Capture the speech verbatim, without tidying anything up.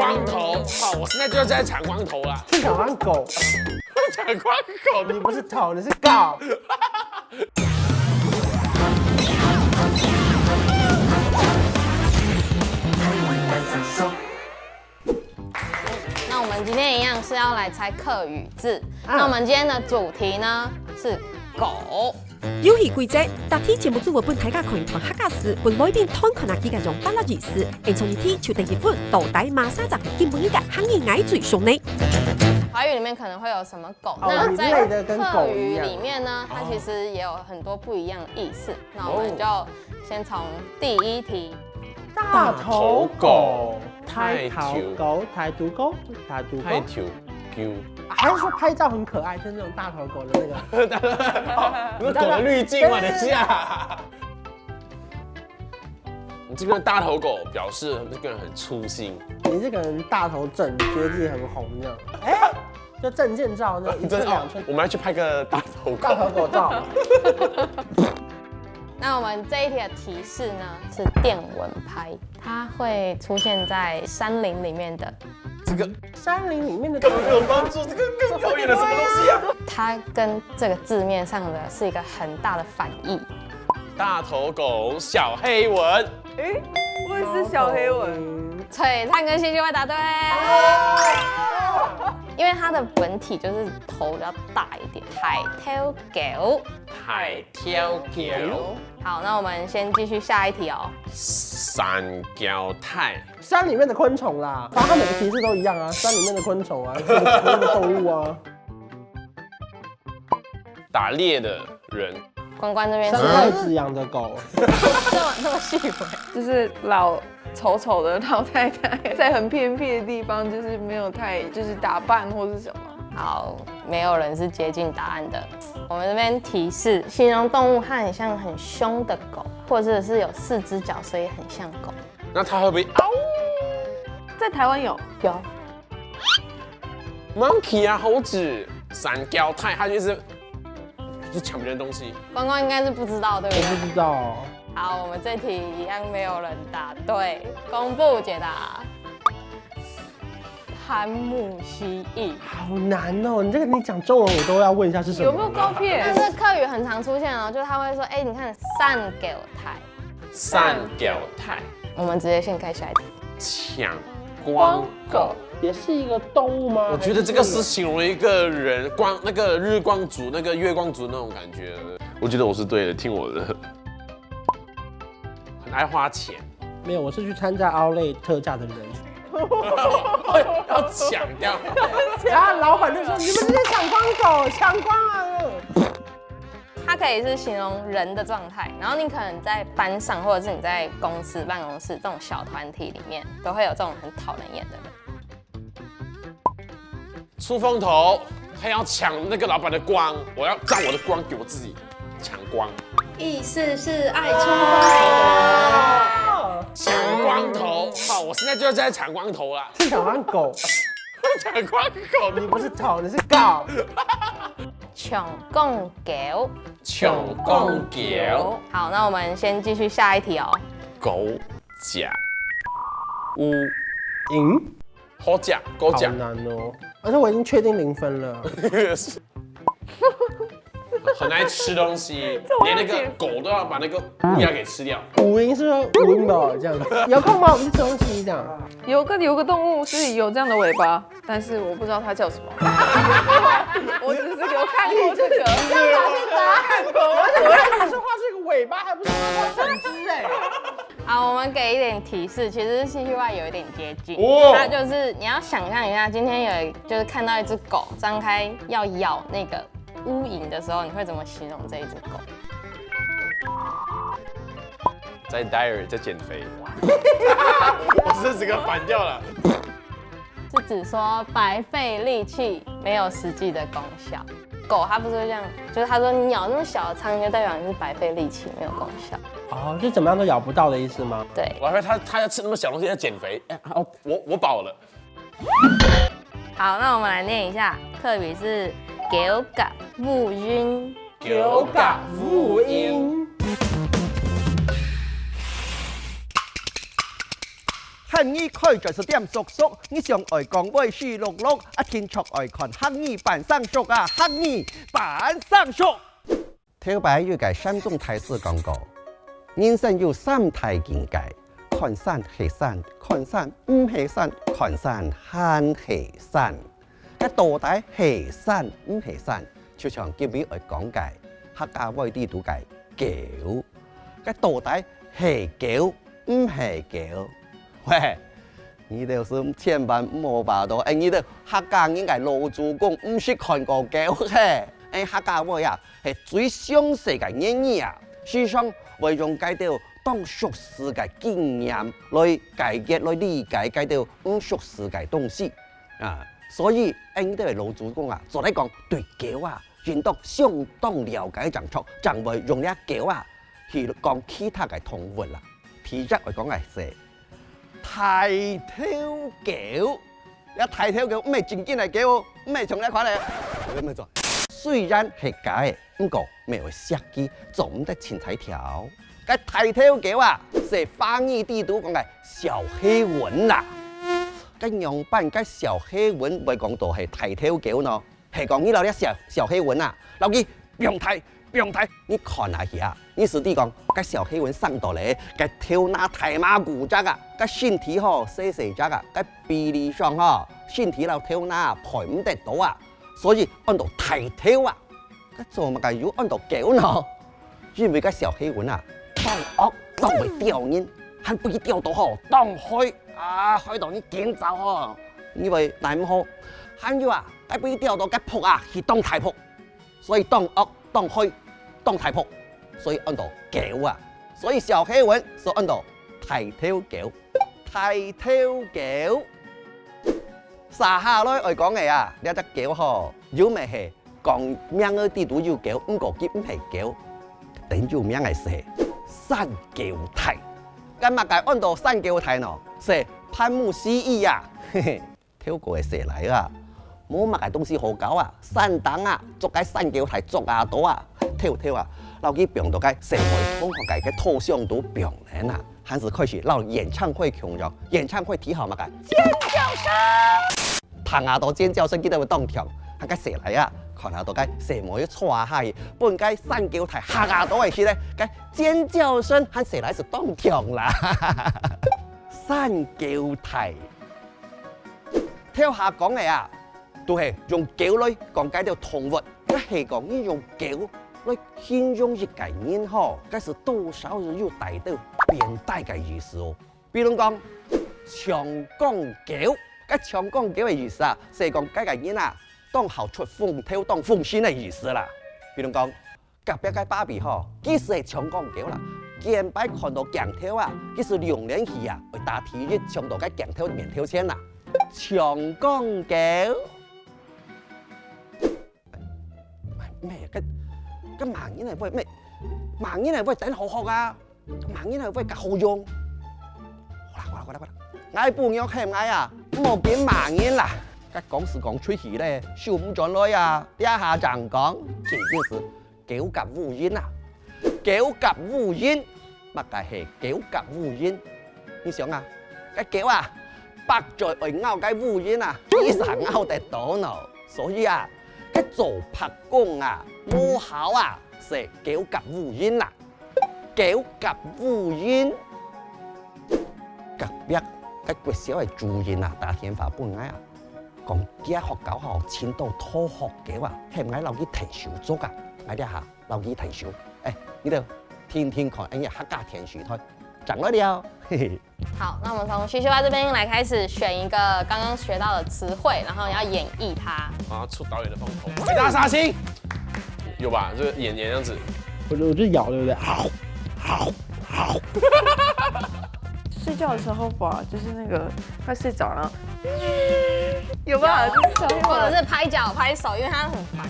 光头，好，我现在就要在抢光头啦。是抢光狗，抢光头，你不是头，你是狗。那我们今天一样是要来猜客语字。那我们今天的主题呢是狗。游戏规则：答题节目组会分大家看一段客家诗，分每遍听看下佢个用法律意思，演唱一题就得一分，到底马上就今晡日个行业爱最凶呢？华语里面可能会有什么狗？哦那在你累得跟客狗一样语里面呢，它其实也有很多不一样的意思。那我们就先从第一题，大头狗，太大头狗，大头狗，大头狗，太久久，还是说拍照很可爱，就是那种大头狗的那个？不是狗的滤镜吗？等一下。你这个大头狗表示这个人很粗心，你这个人大头症，觉得自己很红那样，哎，就证件照那一寸真的、哦两寸，我们要去拍个大头狗。大头狗照。那我们这一题的提示呢是电蚊拍，它会出现在山林里面的。这个山林里面的根本没有帮助，这个更遥远的什么东西啊？它跟这个字面上的是一个很大的反义。大头狗小黑蚊，诶，我也是小黑蚊。璀璨跟戏剧会答对，因为它的本体就是头比较大一点，大头狗。海挑狗，好，那我们先继续下一题哦。三脚太，山里面的昆虫啦，反正它每个提示都一样啊，山里面的昆虫啊，是个是个动物啊。打猎的人，关关这边是三太子养的狗，这么这么细微，就是老丑丑的老太太，在很偏僻的地方，就是没有太就是打扮或是什么。好，没有人是接近答案的。我们这边提示，形容动物它很像很凶的狗，或者是有四只脚，所以很像狗。那它会不会嗷在台湾有，有， ？Monkey 啊，猴子，三脚太，它就是去抢别人东西。关关应该是不知道，对不对？我不知道。好，我们这题一样没有人答对。公布解答，潘木蜥蜴。好难哦！你这个你讲中文我都要问一下是什么。有没有高？片？但是客语很常出现哦，就是他会说，哎、你看三脚太。三脚太，我们直接先看下一题。抢光。狗。也是一个动物吗？我觉得这个是形容一个人光，那个日光族、那个月光族那种感觉。我觉得我是对的，听我的。很爱花钱，没有，我是去参加 Outlet 特价的人。要抢掉。然后老板就说：“你们这些抢光狗，抢光啊！”它可以是形容人的状态，然后你可能在班上，或者是你在公司办公室这种小团体里面，都会有这种很讨人厌的人。出风头，他要抢那个老板的光，我要让我的光给我自己抢光。意思是爱出风头的人。抢光头，好，我现在就要在抢光头啦。是抢光狗，抢光头，你不是头，你是狗。抢光狗。抢光狗，好，那我们先继续下一题哦。狗甲，乌，赢，好甲，狗甲，好难哦！而且我已经确定零分了。很爱吃东西，连那个狗都要把那个乌鸦给吃掉。五赢是说五赢吧，这样子。有空吗？我们去吃东西这样。有个有个动物是有这样的尾巴，但是我不知道它叫什么。我只是有看过这个。这样答对答案，而且我看你说话是一个尾巴，还不是说它整只哎。好，我们给一点提示，其实是戏剧化有一点接近。哦它就是你要想象一下，今天有一就是看到一只狗张开要咬那个乌蝇的时候，你会怎么形容这一只狗？在 diet，在减肥。我是整个反掉了。是指说白费力气，没有实际的功效。狗它不是会这样，就是他说你咬那么小的苍蝇，就代表你是白费力气，没有功效。哦，就怎么样都咬不到的意思吗？对，我还以为他他要吃那么小东西在减肥，哎，好，我我饱了。好，那我们来念一下，客语是狗甲乌蝇。狗甲乌。鹰。你開著係點熟熟，你想愛講話係錄錄，啊定著愛看客語扮生熟啊，客語扮生熟。頭擺有個山東大師講過，人生有三大境界：看山係山，看山毋係山，看山還係山。該到底係山毋係山？就像今晡日愛講个，客家話裡肚个狗。該到底係狗毋係狗？喂，你兜係千萬毋好把到，哎，你兜客家人个老祖公毋識看過狗嘿。哎，客家話啊，係最詳細个言語啊，時常會用該兜當熟事个經驗來解決、來理解該兜毋熟事个東西。啊，所以，哎，你兜个老祖公啊，做得講對狗啊，應當相當了解正著，正會用這狗啊，去講其他个動物啦。第一隻愛講个係大頭狗。這大頭狗毋係正經个狗哦，毋係像這款个。毋係做。雖然係假个，毋過乜愛惜佢，做毋得凊彩挑。該大頭狗啊，係華語裡肚講个小黑蚊啦。該仰般該小黑蚊會講到係大頭狗呢？係講你摎這小，小黑蚊啊，摎佢放大，放大，你看下去啊，你係知講，該小黑蚊生到咧，該頭那大嫲牯隻啊，該身體吼細細隻啊，該比例上吼，身體摎頭那配毋得到啊，所以安到大頭啊。該做麼个又安到狗呢？因為該小黑蚊啊，當惡，當會咬人，還分佢咬到吼，當害啊，害到你驚著吼，你會奈毋何。還有啊，該分佢咬到該噗啊，係當大噗，所以當惡、當害、當大噗，所以安到狗啊。所以小黑蚊係安到大頭狗，大頭狗。接下來愛講个啊，這隻狗吼，又乜係 講名个裡肚有狗，毋過佢毋係狗，等有名个係山狗大。該麼个安到山狗大呢？係潘木西一啊，嘿嘿，頭過个細倈啊，無麼个東西好搞啊，山頂啊，捉該山狗大捉啊到啊，頭頭啊，摎佢放到該細妹同學个該套箱肚放等啊，還係開始摎演唱會共樣，演唱會題號麼个？尖叫聲。 聽啊到尖叫聲，佢兜會當暢。該細倈啊，看啊到該細妹坐下去，分該山狗大嚇啊到个時咧，該尖叫聲還細倈係當暢啦。山狗大。頭下講个啊，都係用狗來講該兜動物，該係講你用狗來形容一個人吼，該係多少係有帶兜貶低个意思哦。 比如講，長江狗，該長江狗个意思啊，係講該個人啊，當好出風頭、當風神个意思啦。比如講，隔壁个芭比吼，佢係長江狗啦，見擺看到鏡頭啊，佢係兩連戲啊，會打第一衝到該鏡頭面頭前啦。長江狗。咩？該，該罵人个話，咩？罵人个話等好學啊！ 罵人个話較好用。好啦，好啦，好啦，好啦，𠊎餔娘喊𠊎啊，毋好緊罵人啦。該講係講出去咧，收毋轉來啊。這下正講，正經係狗夾烏蠅啊！狗夾烏蠅，麼个係狗夾烏蠅？你想啊，該狗啊，擘嘴愛咬該烏蠅啊，佢正咬得到呢。所以啊，該做伯公啊，無效啊，係狗夾烏蠅啦。 狗夾烏蠅。隔壁該國小个主任啊，打電話分𠊎啊，講厥學校吼，尋到討學狗啊，喊𠊎摎佢𢯭手做啊，𠊎這下摎佢𢯭手。哎，你兜聽聽看，哎呀，客家電視台，正來尞，嘿嘿。 好，那我們從徐秀華這邊來開始選一個剛剛學到的詞彙，然後你要演繹它。啊，出導演的風頭，偉大殺青，有吧？就是演演這樣子。我就我就咬，對不對？好，好，好。睡觉的时候吧，就是那个快睡着了，有吧？就是小黑或者是拍脚拍手，因為他很煩。